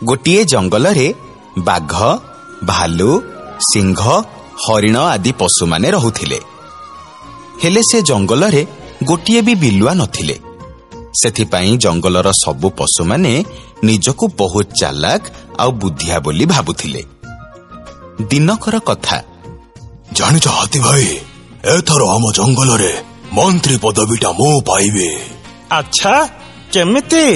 ଗୋଟିଏ ଜଙ୍ଗଲରେ ବାଘ, ଭାଲୁ, ସିଂହ, ହରିଣ ଆଦି ପଶୁମାନେ ରହୁଥିଲେ। ହେଲେ ସେ ଜଙ୍ଗଲରେ ଗୋଟିଏ ବି ବିଲୁଆ ନଥିଲେ। ସେଥିପାଇଁ ଜଙ୍ଗଲର ସବୁ ପଶୁମାନେ ନିଜକୁ ବହୁତ ଚାଲାକ ଆଉ ବୁଦ୍ଧିଆ ବୋଲି ଭାବୁଥିଲେ। ଦିନକର କଥା। ଜାଣିଛ ହାତୀ ଭାଇ, ଏଥର ଆମ ଜଙ୍ଗଲରେ ମନ୍ତ୍ରୀ ପଦବୀଟା ମୁଁ ପାଇବି। ଆଚ୍ଛା, କେମିତି?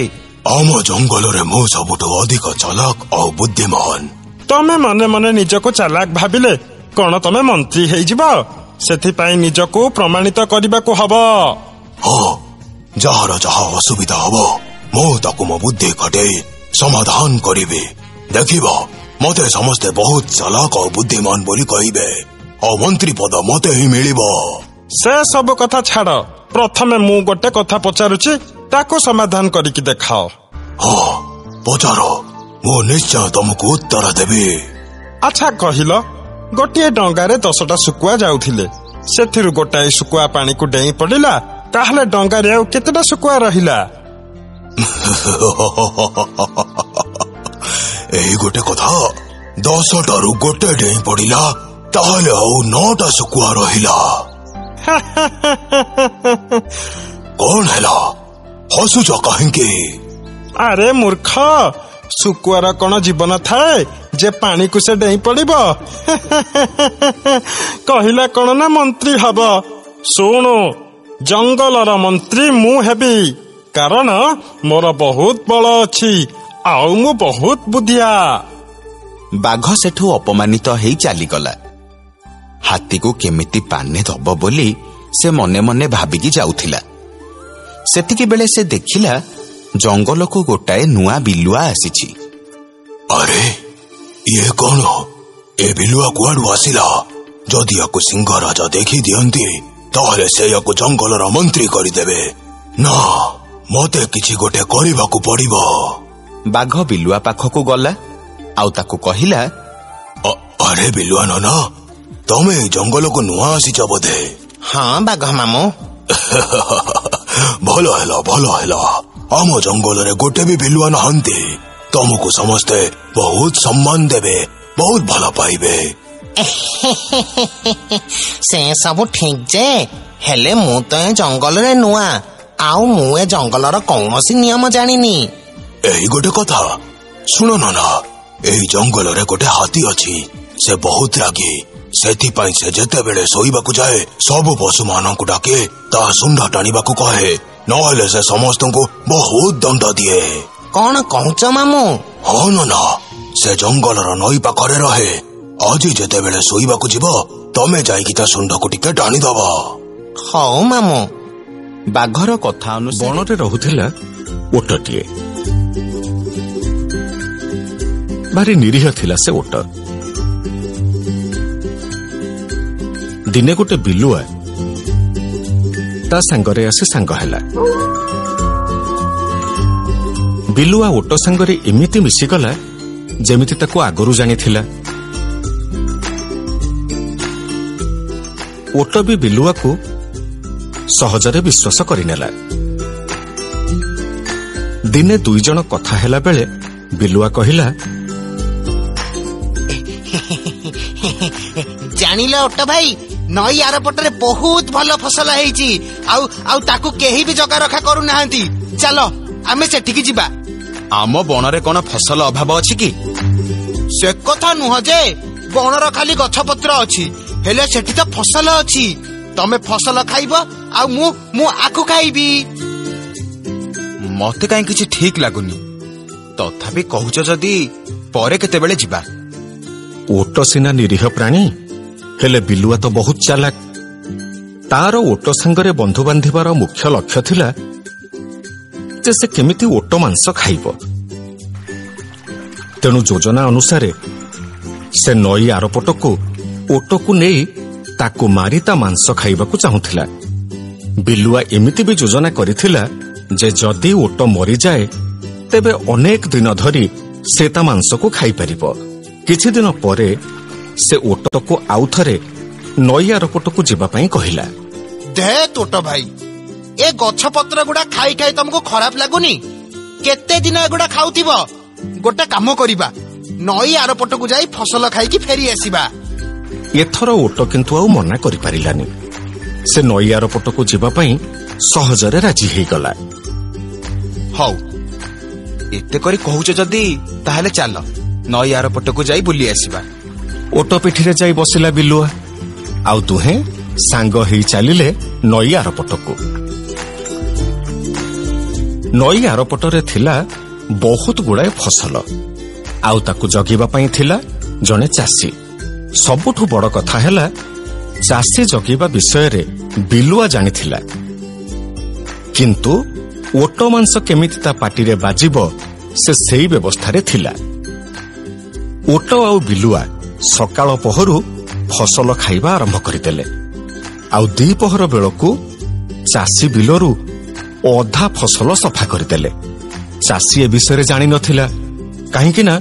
ଆମ ଜଙ୍ଗଲରେ ମୁଁ ସବୁଠୁ ଅଧିକ ଚାଲାକ ଆଉ ବୁଦ୍ଧିମାନ। ତମେ ମନେ ମନେ ନିଜକୁ ଚାଲାକ ଭାବିଲେ କଣ ତମେ ମନ୍ତ୍ରୀ ହେଇଯିବ? ସେଥିପାଇଁ ନିଜକୁ ପ୍ରମାଣିତ କରିବାକୁ ହବ। ହଁ, ଯାହାର ଯାହା ଅସୁବିଧା ହବ ମୁଁ ତାକୁ ମୋ ବୁଦ୍ଧି ଖଟେଇ ସମାଧାନ କରିବି। ଦେଖିବ, ମତେ ସମସ୍ତେ ବହୁତ ଚାଲାକ ଆଉ ବୁଦ୍ଧିମାନ ବୋଲି କହିବେ, ଆଉ ମନ୍ତ୍ରୀ ପଦ ମତେ ହିଁ ମିଳିବ। ସେ ସବୁ କଥା ଛାଡ, ପ୍ରଥମେ ମୁଁ ଗୋଟେ କଥା ପଚାରୁଛି, ତାକୁ ସମାଧାନ କରିକି ଦେଖାଅ। ହଁ, ପଚାର, ମୁଁ ନିଶ୍ଚୟ ତମକୁ ଉତ୍ତର ଦେବି। ଆଚ୍ଛା କହିଲ, ଗୋଟିଏ ଡଙ୍ଗାରେ 10ଟା ଶୁକୁଆ ଯାଉଥିଲେ, ସେଥିରୁ ଗୋଟାଏ ଶୁକୁଆ ପାଣିକୁ ଡେଇଁ ପଡିଲା, ତାହେଲେ ଡଙ୍ଗାରେ ଆଉ କେତେଟା ଶୁକୁଆ ରହିଲା? ଏଇ ଗୋଟେ କଥା, 10ଟାରୁ ଗୋଟେ ଡେଇଁ ପଡିଲା, ତାହେଲେ ଆଉ 9ଟା ଶୁକୁଆ ରହିଲା। କଣ ହେଲା, ହସୁଛ କାହିଁକି? ଆରେ ମୂର୍ଖ, ଶୁକୁଆର କଣ ଜୀବନ ଥାଏ ଯେ ପାଣିକୁ ସେ ଡେଇଁ ପଡିବ? କହିଲା କଣ ନା ମନ୍ତ୍ରୀ ହବ। ଶୁଣୁ, ଜଙ୍ଗଲର ମନ୍ତ୍ରୀ ମୁଁ ହେବି, କାରଣ ମୋର ବହୁତ ବଳ ଅଛି ଆଉ ମୁଁ ବହୁତ ବୁଦ୍ଧିଆ। ବାଘ ସେଠୁ ଅପମାନିତ ହେଇ ଚାଲିଗଲା। ହାତୀକୁ କେମିତି ପାନେ ଦବ ବୋଲି ସେ ମନେ ମନେ ଭାବିକି ଯାଉଥିଲା। ସେତିକି ବେଳେ ସେ ଦେଖିଲା ଜଙ୍ଗଲକୁ ଗୋଟାଏ ନୂଆ ବିଲୁଆ ଆସିଛି। ଆରେ ଇଏ କଣ? ଏ ବିଲୁଆ କୁଆଡୁ ଆସିଲା? ଯଦି ୟାକୁ ସିଂହ ରାଜା ଦେଖି ଦିଅନ୍ତି ତାହେଲେ ସେ ୟାକୁ ଜଙ୍ଗଲର ମନ୍ତ୍ରୀ କରିଦେବେ। ନା, ମତେ କିଛି ଗୋଟେ କରିବାକୁ ପଡିବ। ବାଘ ବିଲୁଆ ପାଖକୁ ଗଲା ଆଉ ତାକୁ କହିଲା, ଆରେ ବିଲୁଆ ନନା, ତମେ ଏଇ ଜଙ୍ଗଲକୁ ନୂଆ ଆସିଛ ବୋଧେ? ହଁ ବାଘ ମାମୁଁ। ଭଲ ହେଲା, ଭଲ ହେଲା। ଆମ ଜଙ୍ଗଲରେ ଗୋଟେ ବି ବିଲୁଆ ନାହାନ୍ତି। ତମକୁ ସମସ୍ତେ ବହୁତ ସମ୍ମାନ ଦେବେ, ବହୁତ ଭଲ ପାଇବେ। ସେ ସବୁ ଠିକ ଯେ, ହେଲେ ମୁଁ ତ ଏ ଜଙ୍ଗଲରେ ନୂଆ, ଆଉ ମୁଁ ଏ ଜଙ୍ଗଲର କୌଣସି ନିୟମ ଜାଣିନି। ଏଇ ଗୋଟେ କଥା ଶୁଣ ନନା, ଏଇ ଜଙ୍ଗଲରେ ଗୋଟେ ହାତୀ ଅଛି, ସେ ବହୁତ ରାଗି। ସେଥିପାଇଁ ସେ ଯେତେବେଳେ ଶୋଇବାକୁ ଯାଏ ସବୁ ପଶୁମାନଙ୍କୁ ଡାକେ, ତା ଶୁଣ୍ଢ ଟାଣିବାକୁ କହେ, ନହେଲେ ସେ ସମସ୍ତଙ୍କୁ ବହୁତ ଦଣ୍ଡ ଦିଏ। କଣ କହୁଛ ମାମୁଁ? ହଁ ନନା, ସେ ଜଙ୍ଗଲର ନଈ ପାଖରେ ରହେ। ଆଜି ଯେତେବେଳେ ଶୋଇବାକୁ ଯିବ ତମେ ଯାଇକି ତା ଶୁଣ୍ଢକୁ ଟିକେ ଟାଣିଦବ। ହଉ ମାମୁଁ। ବାଘର କଥା ଅନୁସାରେ ବଣରେ ରହୁଥିଲା ଓଟଟିଏ। ଭାରି ନିରୀହ ଥିଲା ସେ ଓଟ। ଦିନେ ଗୋଟେ ବିଲୁଆ ତା ସାଙ୍ଗରେ ଆସି ସାଙ୍ଗ ହେଲା। ବିଲୁଆ ଓଟ ସାଙ୍ଗରେ ଏମିତି ମିଶିଗଲା ଯେମିତି ତାକୁ ଆଗରୁ ଜାଣିଥିଲା। ଓଟ ବି ବିଲୁଆକୁ ସହଜରେ ବିଶ୍ୱାସ କରିନେଲା। ଦିନେ ଦୁଇ ଜଣ କଥା ହେଲା ବେଳେ ବିଲୁଆ କହିଲା, ଜାଣିଲ ଓଟ ଭାଇ, ନଈ ଆରପଟରେ ବହୁତ ଭଲ ଫସଲ ହେଇଛି, ଆଉ ଆଉ ତାକୁ କେହି ବି ଜଗା ରଖା କରୁନାହାନ୍ତି। ଚାଲ ଆମେ ସେଠିକି ଯିବା। ଆମ ବଣରେ କଣ ଫସଲ ଅଭାବ ଅଛି କି? ସେ କଥା ନୁହଁ ଯେ, ବଣର ଖାଲି ଗଛପତ୍ର ଅଛି, ହେଲେ ସେଠି ତ ଫସଲ ଅଛି। ତମେ ଫସଲ ଖାଇବ ଆଉ ମୁଁ ଆଖୁ ଖାଇବି। ମତେ କାହିଁ କିଛି ଠିକ ଲାଗୁନି, ତଥାପି କହୁଛ ଯଦି ପରେ କେତେବେଳେ ଯିବା। ଓଟ ସିନା ନିରୀହ ପ୍ରାଣୀ, ହେଲେ ବିଲୁଆ ତ ବହୁତ ଚାଲାକ। ତାର ଓଟ ସାଙ୍ଗରେ ବନ୍ଧୁ ବାନ୍ଧିବାର ମୁଖ୍ୟ ଲକ୍ଷ୍ୟ ଥିଲା ଯେ ସେ କେମିତି ଓଟ ମାଂସ ଖାଇବ। ତେଣୁ ଯୋଜନା ଅନୁସାରେ ସେ ନଈ ଆରପଟକୁ ଓଟକୁ ନେଇ ତାକୁ ମାରି ତା ମାଂସ ଖାଇବାକୁ ଚାହୁଁଥିଲା। ବିଲୁଆ ଏମିତି ବି ଯୋଜନା କରିଥିଲା ଯେ ଯଦି ଓଟ ମରିଯାଏ ତେବେ ଅନେକ ଦିନ ଧରି ସେ ତା ମାଂସକୁ ଖାଇପାରିବ। କିଛି ଦିନ ପରେ ସେ ଓଟକୁ ଆଉଥରେ ନଈ ଆରପଟକୁ ଯିବା ପାଇଁ କହିଲା। ଦେ ତୋଟ ଭାଇ, ଏ ଗଛ ପତ୍ର ଗୁଡା ଖାଇ ଖାଇ ତମକୁ ଖରାପ ଲାଗୁନି? କେତେ ଦିନ ଏଗୁଡା ଖାଉଥିବ? ଗୋଟେ କାମ କରିବା, ନଈ ଆରପଟକୁ ଯାଇ ଫସଲ ଖାଇକି ଫେରି ଆସିବା। ଏଥର ଓଟ କିନ୍ତୁ ଆଉ ମନା କରିପାରିଲାନି। ସେ ନଈ ଆରପଟକୁ ଯିବା ପାଇଁ ସହଜରେ ରାଜି ହେଇଗଲା। ହଉ, ଏତେ କରି କହୁଛ ଯଦି ତାହେଲେ ଚାଲ ନଈ ଆରପଟକୁ ଯାଇ ବୁଲି ଆସିବା। ଓଟ ପିଠିରେ ଯାଇ ବସିଲା ବିଲୁଆ, ଆଉ ଦୁହେଁ ସାଙ୍ଗ ହେଇ ଚାଲିଲେ ନଈ ଆରପଟକୁ। ନଈ ଆରପଟରେ ଥିଲା ବହୁତ ଗୁଡ଼ାଏ ଫସଲ, ଆଉ ତାକୁ ଜଗିବା ପାଇଁ ଥିଲା ଜଣେ ଚାଷୀ। ସବୁଠୁ ବଡ଼ କଥା ହେଲା, ଚାଷୀ ଜଗିବା ବିଷୟରେ ବିଲୁଆ ଜାଣିଥିଲା, କିନ୍ତୁ ଓଟ ମାଂସ କେମିତି ତା ପାଟିରେ ବାଜିବ ସେ ସେଇ ବ୍ୟବସ୍ଥାରେ ଥିଲା। ଓଟ ଆଉ ବିଲୁଆ ସକାଳ ପହରୁ ଫସଲ ଖାଇବା ଆରମ୍ଭ କରିଦେଲେ, ଆଉ ଦ୍ୱିପହର ବେଳକୁ ଚାଷୀ ବିଲରୁ ଅଧା ଫସଲ ସଫା କରିଦେଲେ। ଚାଷୀ ଏ ବିଷୟରେ ଜାଣିନଥିଲା, କାହିଁକି ନା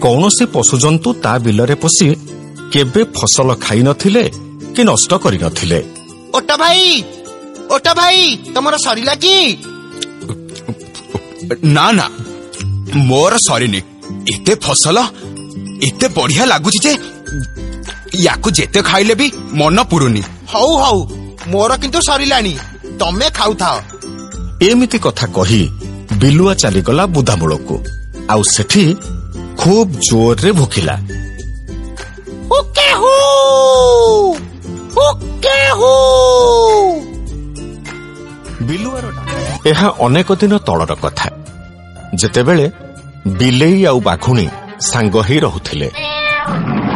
କୌଣସି ପଶୁଜନ୍ତୁ ତା ବିଲରେ ପଶି କେବେ ଫସଲ ଖାଇନଥିଲେ କି ନଷ୍ଟ କରିନଥିଲେ। ଓଟ ଭାଇ, ଓଟ ଭାଇ, ତମର ସରିଲା କି? ନା ନା, ମୋର ସରିନି। ଏତେ ଫସଲ, ଏତେ ବଢିଆ ଲାଗୁଛି ଯେ ୟାକୁ ଯେତେ ଖାଇଲେ ବି ମନ ପୁରୁନି। ହଉ ହଉ, ମୋର କିନ୍ତୁ ସରିଲାଣି, ତମେ ଖାଉଥାଅ। ଏମିତି କଥା କହି ବିଲୁଆ ଚାଲିଗଲା ବୁଦାମୂଳକୁ, ଆଉ ସେଠି ଖୁବ୍ ଜୋରରେ ଭୁକିଲା। ହୁକେ ହୁ, ହୁକେ ହୁ। ବିଲୁଆର ଏହା ଅନେକ ଦିନ ତଳର କଥା, ଯେତେବେଳେ ବିଲେଇ ଆଉ ବାଘୁଣୀ ସାଙ୍ଗ ହେଇ ରହୁଥିଲେ।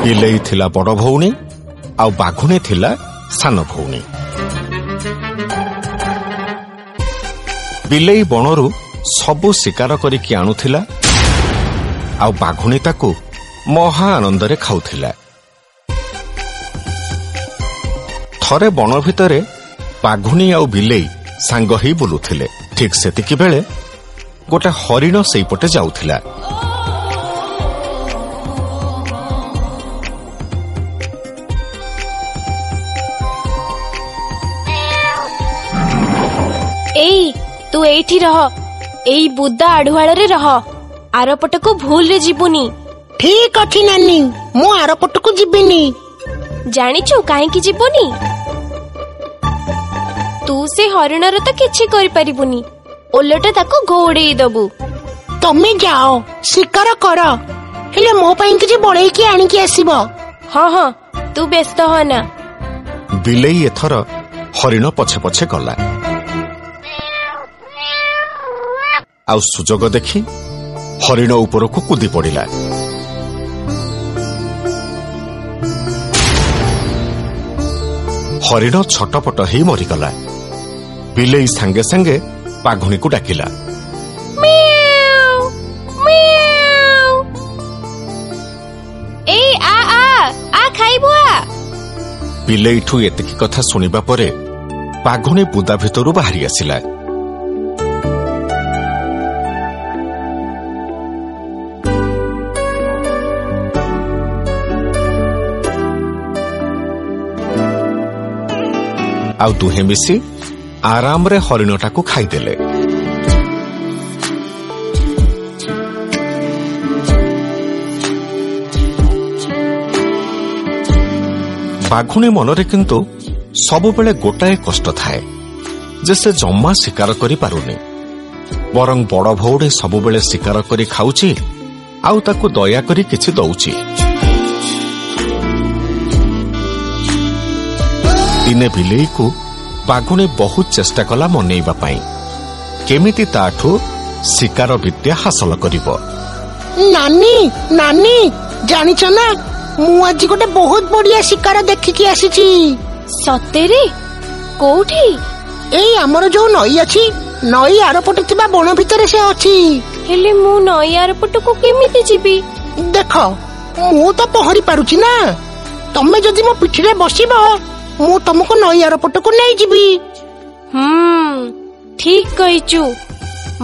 ବିଲେଇ ଥିଲା ବଡ ଭଉଣୀ ଆଉ ବାଘୁଣୀ ଥିଲା ସାନ ଭଉଣୀ। ବିଲେଇ ବଣରୁ ସବୁ ଶିକାର କରିକି ଆଣୁଥିଲା, ଆଉ ବାଘୁଣୀ ତାକୁ ମହା ଆନନ୍ଦରେ ଖାଉଥିଲା। ଥରେ ବଣ ଭିତରେ ବାଘୁଣୀ ଆଉ ବିଲେଇ ସାଙ୍ଗ ହେଇ ବୁଲୁଥିଲେ। ଠିକ୍ ସେତିକି ବେଳେ ଗୋଟେ ହରିଣ ସେଇପଟେ ଯାଉଥିଲା। ଏଇ, ତୁ ଏଇଠି ରହ, ଏଇ ବୁଦା ଆଢୁଆଳରେ ରହ, ଆରପଟକୁ ଭୁଲରେ ଯିବୁନି। ଠିକ ଅଛି ନାନୀ, ମୁଁ ଆରପଟକୁ ଯିବିନି। ଜାଣିଛୁ କାହିଁକି ଯିବୁନି? ତୁ ସେ ହରିଣର ତ କିଛି କରିପାରିବୁନି, ଓଲଟା ତାକୁ ଘୋଡେଇ ଦବୁ। ତମେ ଯାଅ ଶିକାର କର, ହେଲେ ମୋ ପାଇଁ କିଛି ବଳେଇକି ଆଣିକି ଆସିବ। ହଁ ହଁ, ତୁ ବ୍ୟସ୍ତ ହନା। ବିଲେଇ ଏଥର ହରିଣ ପଛେ ପଛେ ଗଲା, ଆଉ ସୁଯୋଗ ଦେଖି ହରିଣ ଉପରକୁ କୁଦି ପଡ଼ିଲା। ହରିଣ ଛଟପଟ ହେଇ ମରିଗଲା। ବିଲେଇ ସାଙ୍ଗେ ସାଙ୍ଗେ ବାଘୁଣୀକୁ ଡାକିଲା, ମିଆଉ, ମିଆଉ। ଏଇ ଆ ଆ ଆ, ଖାଇବୁ ଆ। ବିଲେଇଠୁ ଏତିକି କଥା ଶୁଣିବା ପରେ ବାଘୁଣୀ ବୁଦା ଭିତରୁ ବାହାରି ଆସିଲା। ଆଉ ଦୁହେଁ ମିଶି ଆରାମରେ ହରିଣଟାକୁ ଖାଇଦେଲେ। ବାଘୁଣୀ ମନରେ କିନ୍ତୁ ସବୁବେଳେ ଗୋଟାଏ କଷ୍ଟ ଥାଏ ଯେ ସେ ଜମା ଶିକାର କରିପାରୁନି, ବରଂ ବଡ଼ ଭଉଣୀ ସବୁବେଳେ ଶିକାର କରି ଖାଉଛି ଆଉ ତାକୁ ଦୟାକରି କିଛି ଦଉଛି। ଦିନେ ବିଲେଇକୁ ବାଘୁଣୀ ବହୁତ ଚେଷ୍ଟା କଲା ମନେଇବା ପାଇଁ, କେମିତି ତାଠୁ ଶିକାର ବିଦ୍ୟା ହାସଲ କରିବ। ନାନୀ, ନାନୀ, ଜାଣିଛ ନା ମୁଁ ଆଜି ଗୋଟେ ବହୁତ ବଢିଆ ଶିକାର ଦେଖିକି ଆସିଛି। ସତେରେ? କୋଉଠି? ଏଇ ଆମର ଯୋଉ ନଈ ଅଛି, ନଈ ଆରପଟେ ଥିବା ବଣ ଭିତରେ ସେ ଅଛି। ହେଲେ ମୁଁ ନଈ ଆରପଟକୁ କେମିତି ଯିବି? ଦେଖ, ମୁଁ ତ ପହଁରି ପାରୁଛି ନା, ତମେ ଯଦି ମୋ ପିଠିରେ ବସିବ ମୁଁ ତମକୁ ନଈ ଆରପଟକୁ ନେଇଯିବି। ହୁଁ, ଠିକ କହିଛୁ,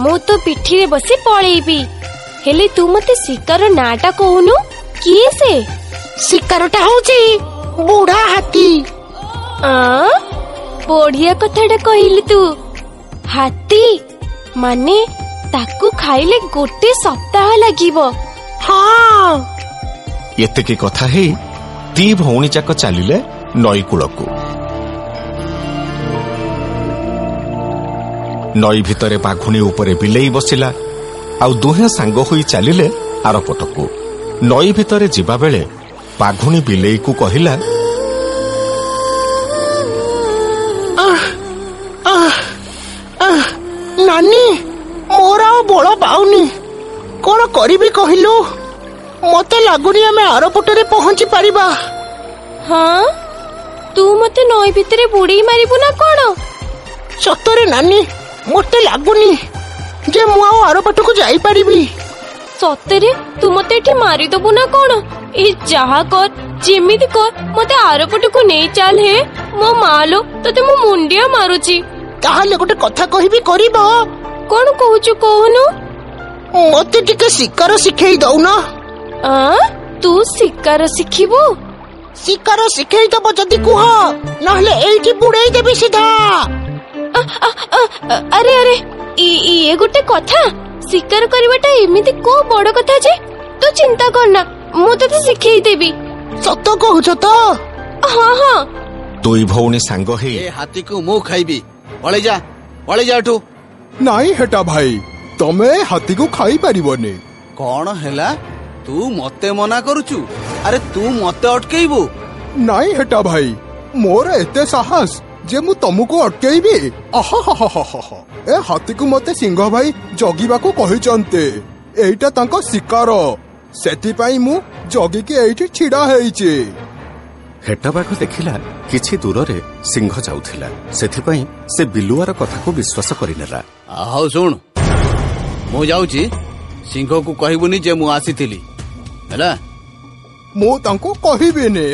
ମୁଁ ତୋ ପିଠିରେ ବସି ପଳେଇବି। ହେଲେ ତୁ ମତେ ଶିକାର ନାଁଟା କହୁନୁ, କିଏ ସେ? ଶିକାରଟା ହଉଛି ବୁଢା ହାତୀ। ଆଁ, ବଢିଆ କଥାଟା କହିଲୁ ତୁ। ହାତୀ ମାନେ ତାକୁ ଖାଇଲେ ଗୋଟେ ସପ୍ତାହ ଲାଗିବ। ହଁ। ଏତିକି କଥା ହେଇ ଦି ଭଉଣୀ ଯାକ ଚାଲିଲେ ନଈ କୂଳକୁ। ନଈ ଭିତରେ ବାଘୁଣୀ ଉପରେ ବିଲେଇ ବସିଲା, ଆଉ ଦୁହେଁ ସାଙ୍ଗ ହୋଇ ଚାଲିଲେ ଆରପଟକୁ। ନଈ ଭିତରେ ଯିବାବେଳେ ବାଘୁଣୀ ବିଲେଇକୁ କହିଲା, ନାନୀ, ମୋର ଆଉ ବଳ ପାଉନି, କଣ କରିବି କହିଲୁ? ମତେ ଲାଗୁନି ଆମେ ଆରପଟରେ ପହଞ୍ଚି ପାରିବା। ହଁ, ତୁ ମତେ ନଈ ଭିତରେ ବୁଡେଇ ମାରିବୁ ନା କଣ? ସତରେ ନାନୀ, ମତେ ଲାଗୁନି ଯେ ମୁଁ ଆଉ ଆରପଟକୁ ଯାଇପାରିବି। ସତରେ ତୁ ମତେ ଏଠି ମାରିଦବୁ ନା କଣ? ଏ ଯାହା କର, ଯେମିତି କର, ମତେ ଆରପଟକୁ ନେଇ ଚାଲ ହେ। ମୋ ମା ଲୋ, ତତେ ମୁଁ ମୁଣ୍ଡିଆ ମାରୁଛି। ତାହେଲେ ଗୋଟେ କଥା କହିବି, କରିବ? କଣ କହୁଛୁ କହୁନୁ? ମତେ ଟିକେ ଶିକାର ଶିଖେଇ ଦଉନ। ତୁ ଶିକାର ଶିଖିବୁ? ଶିକାର ଶିଖେଇ ଦବ ଯଦି କୁହ, ନହେଲେ ଏଇଠି ବୁଡେଇ ଦେବି ସିଧା। ଆରେ ଆରେ, ଇଏ ଗୋଟେ କଥା? ଶିକାର କରିବାଟା ଏମିତି କୋଉ ବଡ କଥା ଯେ? ତୁ ଚିନ୍ତା କରନା, ମୁଁ ତତେ ଶିଖେଇ ଦେବି। ସତ କହୁଛ ତ? ହଁ ହଁ। ଦୁଇ ଭଉଣୀ ସାଙ୍ଗ ହେଇ ଏ ହାତୀକୁ ମୁଁ ଖାଇବି, ପଳେଇ ଯା, ପଳେଇ ଯା ଏଠୁ। ନାଇଁ ହେଟା ଭାଇ, ତମେ ହାତୀକୁ ଖାଇପାରିବନି। କଣ ହେଲା, ତୁ ମତେ ମନା କରୁଛୁ? ଆରେ ତୁ ମତେ ଅଟକେଇବୁ? ନାଇଁ ହେଟା ଭାଇ, ମୋର ଏତେ ସାହସ ଯେ ମୁଁ ତମକୁ ଅଟକେଇବି? ଏ ହାତୀକୁ ମତେ ସିଂହ ଭାଇ ଜଗିବାକୁ କହିଛନ୍ତି, ଏଇଟା ତାଙ୍କ ଶିକାର, ସେଥିପାଇଁ ମୁଁ ଜଗିକି ଏଇଠି ଛିଡା ହେଇଛି। ହେଟାବାଘ ଦେଖିଲା କିଛି ଦୂରରେ ସିଂହ ଯାଉଥିଲା, ସେଥିପାଇଁ ସେ ବିଲୁଆର କଥାକୁ ବିଶ୍ୱାସ କରିନେଲା। ହଉ ଶୁଣ, ମୁଁ ଯାଉଛି, ସିଂହକୁ କହିବୁନି ଯେ ମୁଁ ଆସିଥିଲି, ହେଲା? ମୁଁ ତାଙ୍କୁ କହିବିନି।